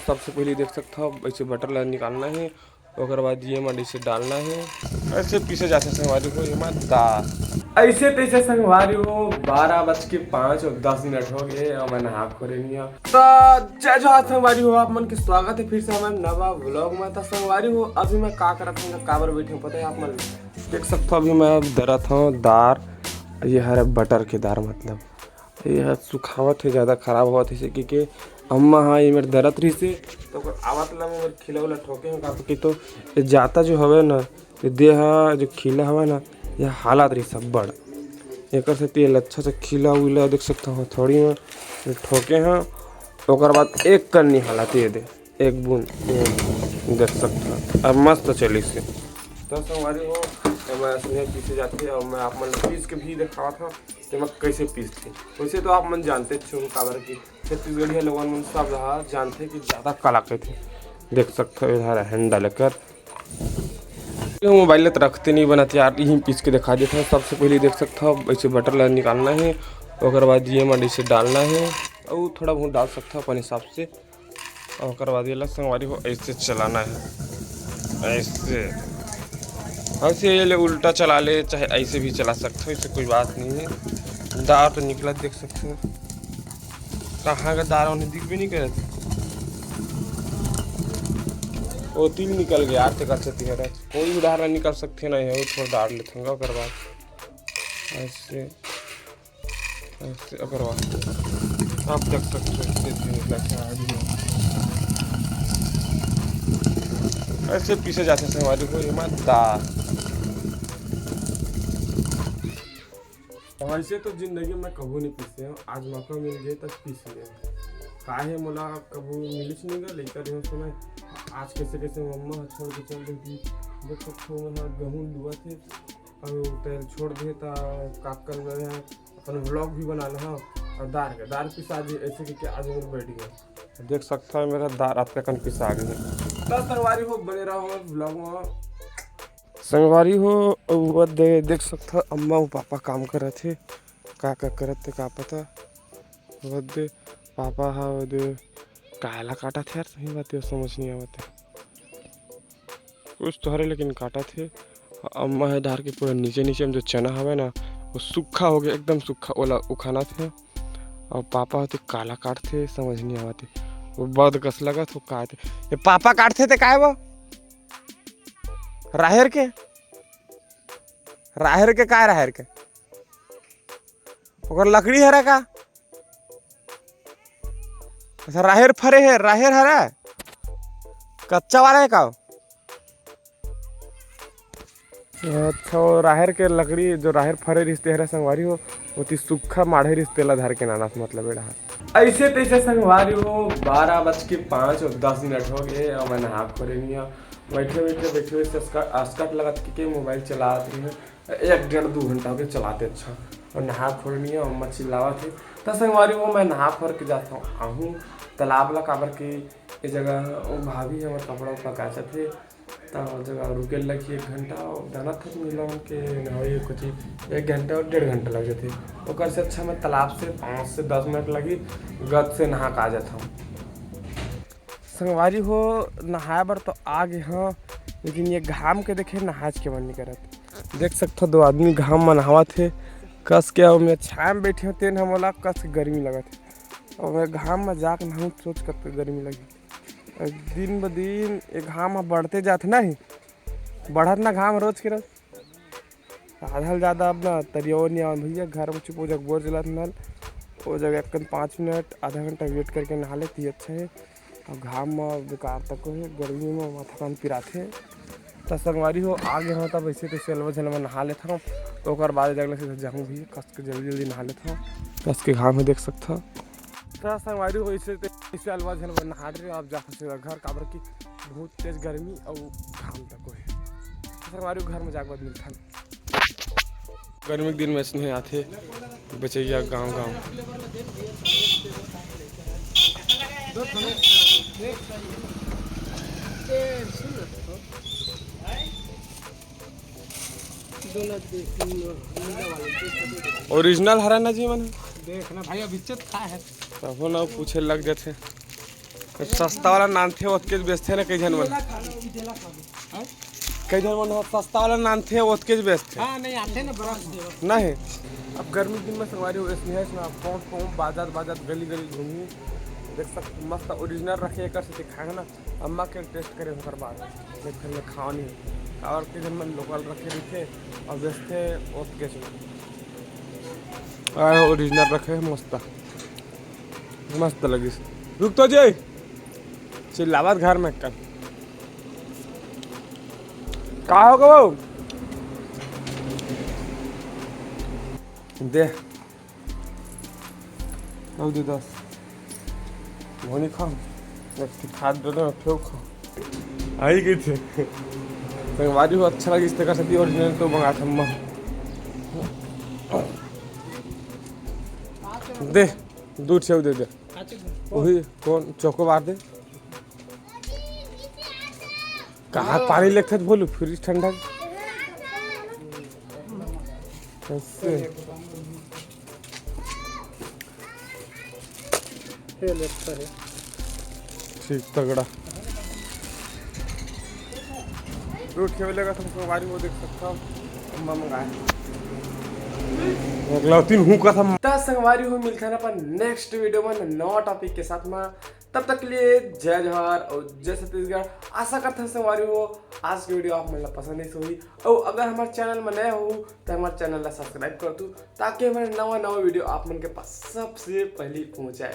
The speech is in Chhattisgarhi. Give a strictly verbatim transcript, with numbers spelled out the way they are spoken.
सबसे पहले देख सकत हव, ऐसे बटर ला निकालना है, ओकर बाद ये मा ऐसे डालना है, ऐसे पीसे जाथे संगवारी हो, ये मा दार। ऐसे तैसे संगवारी हो, बारह बज के पाँच और दस मिनट हो गए और मैं नहा खोरे नहीं हूँ। तो जय जोहार संगवारी हो, आप मन के स्वागत है फिर से हमारे नवा व्लॉग में। तो संगवारी हो, अभी मैं का करत हूँ, काबर बैठे हूँ, पता है आप मन देख सकत हव, अभी मैं दरत हूँ दार। ये हरे बटर के दार, मतलब ये ह सुखावत हे, ज़्यादा खराब होवत हे, क्योंकि अम्मा ह ये मेर दरत रहिस हे, तो ओकर आवत ला मैं मेर खीला उला ठोके हूँ, काबर कि तो ये जाता जो हवे ना, ये देह ह जो खीला हवे ना, ये हालत रहिस अब्बड़। एकर सेती ये अच्छा से खीला उला देख सकत हव, हथौड़ी में ठोके हूँ, ओकर बाद एक कन नहीं हालत ये दे। एक बूंद, ये देख सकत हव, अब मस्त चलिस हे। तो संगवारी हो, एमा असने पीसे जाथे और मैं आप मन ल पीस के भी देखावत हूँ कि मैं कैसे पीसथे। वैसे तो आप मन जानते हो, काबर कि छत्तीसगढ़िया लोगन मन सब ह जानथे कि ज़्यादा काला कहिथे। देख सकत हव, इधर हैंडल कर ये मोबाइल ल तो रखते नहीं बनत यार, यहीं पीस के दिखा देत हूँ। सबसे पहले देख सकत हव, ऐसे बटर ला निकालना है, ओकर बाद ये मा ऐसे डालना है और थोड़ा बहुत डाल सकत हव अपन हिसाब से। ओकर बाद ये ला संगवारी हो ऐसे चलाना है, ऐसे, ऐसे ये ले उल्टा चला ले, चाहे ऐसे भी चला सकत हव, इससे कोई बात नहीं है। दार तो निकला देख सकत हव, कहाँ का दार उन्हें दिख भी नहीं करत। वो तिल निकल गया, आते कर सकती है, कोई उधार निकल सकते नहीं है, वो थोड़ा डाल लेते हैं ओकर बाद ऐसे। ऐसे ओकर बाद आप देख सकते हो, ऐसे भी निकला था आज भी। ऐसे पीसे जाथे संगवारी हो, ये मा दार। वैसे तो जिंदगी में कभू नहीं पीसे हूँ, आज मौका मिल गए तब पीस ले। काहे मोला कभू मिलिस नहीं गा, लइका रहे समय। आज कैसे कैसे मम्मा ह छोड़ के चल देती। देख सकत हव, मैं ह गहूँ लुआ थे और तेल छोड़ दे, त काकल में अपन व्लॉग भी बना ले हव। और दार के, दार पिसा दी, ऐसे करके आज मैं बैठ गया। देख सकत हव, मेरा दार अतका कन पिसा गए। त संगवारी हो, बने रहो हमारे व्लॉग में। संगवारी हो, वो दे, देख सकत हव, अम्मा अउ पापा काम करत हे। का का करत हे, का पता। वो दे, पापा ह, वो दे, काला काटत हे यार, सही बात है, समझ नहीं आवत है। कुछ तो हरे, लेकिन काटत हे। अम्मा ह डार के पूरा नीचे, नीचे में जो चना हवे ना, वो सूखा हो गया, एकदम सूखा, ओला उखानत हे। और पापा ह तो काला काटथे, समझ नहीं आवत हे। वो बद कस लगत हो, काट, ये पापा काटथे ते काय वो? राहेर के? राहेर के काय, राहेर के? ओकर लकड़ी हरे का? अच्छा, राहेर फरे हे, राहेर हरे? कच्चा वाला है का? अच्छा, वो राहेर के लकड़ी, जो राहेर फरे रिहिस ते हरे संगवारी हो, ओती सूखा माढ़े रिहिस, तेला धर के नाना से मतलब एड़ा। ऐसे तैसे संगवारी हो, बारह बज के पाँच और दस मिनट हो गए और मैं नहा खोरे नहीं हूँ। बैठे बैठे, बैठे बैठे स्कर्ट, स्कर्ट लगत के, के मोबाइल चलात रहे हैं। एक डेढ़ दो घंटा हो गया चलाते अच्छा। और नहा खोर नहीं है, अम्मा चिल्लावत है। त संगवारी हो, मैं नहा खोर के जाता हूँ, आहूँ तालाब ला, काबर के ये जगह वो भाभी है, हमारे कपड़ा उपड़ा काचत है। त वो जगह रुके लगी एक घंटा, और जाना था मिला उनके नहावे कुछ एक घंटा और डेढ़ घंटा लग जाते। ओकर से अच्छा मैं तालाब से पाँच से दस मिनट लगी, गद से नहा के आ जाता हूँ। संगवारी हो, नहाए बर तो आ गे हव, लेकिन ये घाम के देखे नहाए के मन नहीं करत। देख सकथव, दो आदमी घाम म नहावत हे। कस के अउ मैं छाया में बैठे हव, तेन ह मोला कस के गर्मी लगत हे। अउ मैं घाम म जाके नहाऊँ, सोच कतका गर्मी लगही। दिन ब दिन ये घाम ह बढ़ते जात ना ही, बढ़त ना घाम रोज के रोज। आधा ले जादा अब ना तरिया नहीं आवत भैया, घर में चुप हो जा, बोर जलात नल। वो जगह एक पाँच मिनट, आधा घंटा वेट करके नहा लेती, अच्छा है। अब घाम में बेकार तक है, गर्मी में माथा कान पिराथे। त संगवारी हो, आ गे हव, तब ऐसे तैसे अलवा झलवा नहा लेत हव, ओकर बाद जगह सीधा जाहूँ भैया, कस के जल्दी जल्दी नहा लेत हव, कस के घाम है, देख सकत हव। त संगवारी हो, ऐसे तैसे अलवा झलवा नहा रहे, आप जाथव सीधा घर, काबर कि बहुत तेज गर्मी अउ घाम तक है। त संगवारी हो, घर में जाके बाद मिलथन। गर्मी के दिन में ऐसने आथे बेचैया गांव गांव। ओरिजिनल हरा ना जी मन। देखना भाई, अब इज्जत का है। तभो ना पूछे लग जाथे। सस्ता वाला नानथे, ओतकेच बेचथे ना कई झन मन। कई झन मन ह सस्ता वाला नानथे, ओतकेच बेचथे। हाँ, नहीं आते ना बर्फ। नहीं, अब गर्मी दिन में संगवारी हो, इसने है ना, कौन कौन बाजार बाजार गली गली घूमी, देख सकते मस्त ओरिजिनल रखे, एक से दिखाएंगे ना। अम्मा के टेस्ट करे ओकर बाद, नहीं फिर मैं खावा नहीं। और कई झन मन लोकल रखे रखे और बेचथे, ओतकेच में। आए ओरिजिनल रखे, मस्त मस्त लगिस। रुक तो जे, चिल्लावत घर में कल। का हो गो? दे, अब दे दस। वो नहीं खाओ, एक ठो खाद दे दो, फेंक खाओ। आई गई थे। संगवारी हो, अच्छा लगिस तेकर सेती ओरिजिनल तो मंगा था अम्मा। दे, दू ठेव दे दे। वही कौन चोकोबार दे। कहाँ पानी लेके बोलू, फ्रिज ठंडा। कैसे? ये लेता है। ठीक तगड़ा। दू ठेव लेगा तुम संगवारी हो, देख सकता हो। अम्मा मंगाए। एक लौतीन हूँ कसम। त संगवारी हो, मिलता है अपन नेक्स्ट वीडियो में नवा टॉपिक के साथ में। तब तक के लिए जय जोहार और जय छत्तीसगढ़। आशा करता हूँ संगवारी हो, आज की वीडियो आप मन ला पसंद आई होही। और अगर हमारे चैनल में नए हो तो हमारे चैनल ला सब्सक्राइब कर दू, ताकि हमारे नवा नवा वीडियो आप मन के पास सबसे पहले पहुँच जाए।